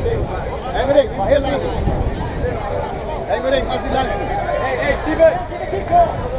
Hey, Marik, heel lang. Hey, Marik, mas lang. Hey, hey, Steven!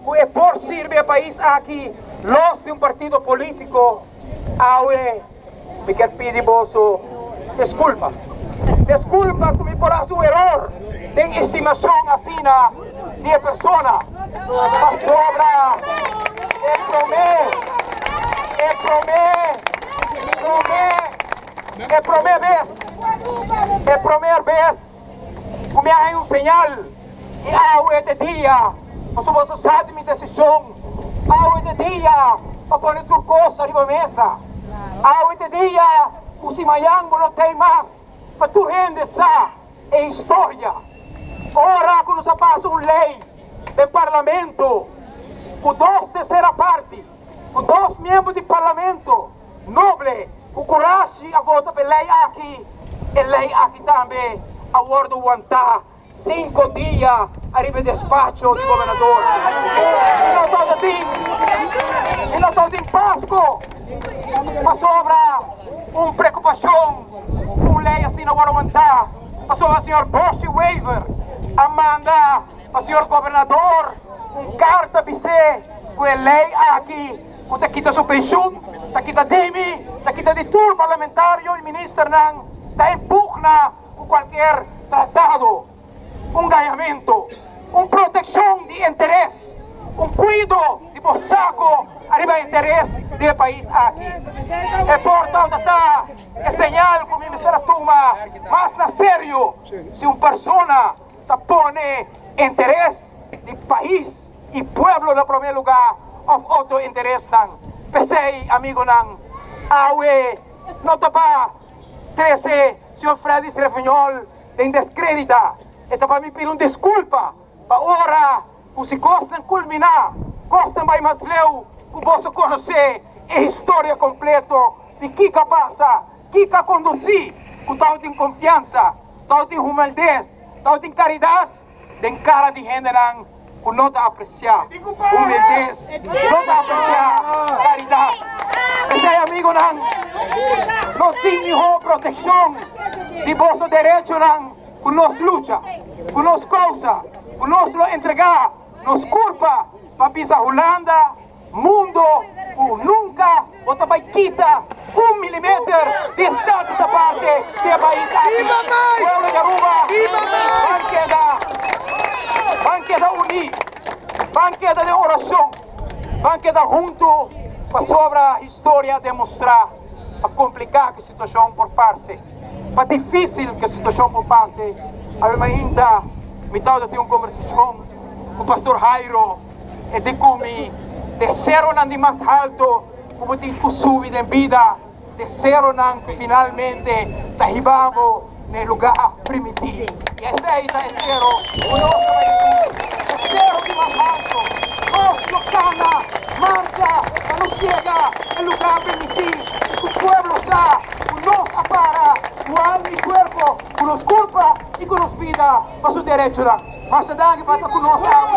ku e por sirbi e pais aki los di un partido polítiko. Awe mi kier pidi boso deskulpa. Deskulpa ku mi por hasi un eror den estimashon asina di e persona, pasobra e promé, e promé, promé, e promé bes, e promer bes ku mi a haña un señal i awe ta e dia, pasobra boso sa di mi desishon, awe ta e dia pa pone tur kos ariba mesa, awe ta e dia ku si mañan bo no tei mas pa tur hende sa e historia. Ora ku nos a pasa un lei den parlamento ku dos tersera parti, ku dos miembro di parlamento noble ku kurashi a vota pa e lei aki, e lei aki tambe a wordo wantá Cinco dia ariba e despacho di gobernador. Y no tabata tin, y no tabata tin Pasco pasobra un preocupacion cu un ley asina worde wantá, pasobra señor Bossi Wever a manda pa señor gobernador un carta bis'é cu e ley aki cu ta kita su pensioen, ta kita di mi, ta kita di tur parlamentario y ministernan, ta impugna. Ku kualkier tratado, un gañamentu, un protekshon di interes, un kuido di bo sako ariba interes di e pais aki. E por tabata ta e señal ku mi mester a tuma mas na serio si un persona ta pone interes di pais i pueblo na promé lugá òf otro interesnan. P'esei, amigonan, awe no ta pa Trese señor Fredis Refunjol den descredita. E ta pa mi pidi un disculpa pa ora cu si cosnan culmina, cosnan bay mas leu cu boso conoce e historia completo di kico a pasa, kico a conduci cu tabatin confiansa, tabatin humildad, tabatin caridad den cara di hendenan cu no ta aprecia humildez, no ta aprecia caridad. P'esey, amigonan, nos tin miho proteccion di boso derechonan cu nos lucha, cu nos causa, cu nos lo entrega nos curpa pa bisa Hulanda, Mundo cu nunca bo ta bay kita un milimeter di status aparte di e pais aki. Pueblo di Aruba, ban keda, ban keda uni, ban keda den oracion, ban keda hunto pasobra historia a demostra pa complica cu e situacion por parce, pa dificil cu e situacion por parce. Awe mainta mi tabata tin un conversacion cu Pastor Jairo. E di ku mi te seronan di mas halto ku bo tin ku subi den bida, te seronan ku finalmente ta hiba bo na e lugá primití. I esei ta e sero ku nos ta bai subi, e sero di mas halto. Nos lo kana, marcha pa nos yega e lugá primití i ku pueblo sa ku nos a para ku alma i kuerpo, ku nos kulpa i ku nos bida pa su derechonan. Masha danki pa ta ku nos awe.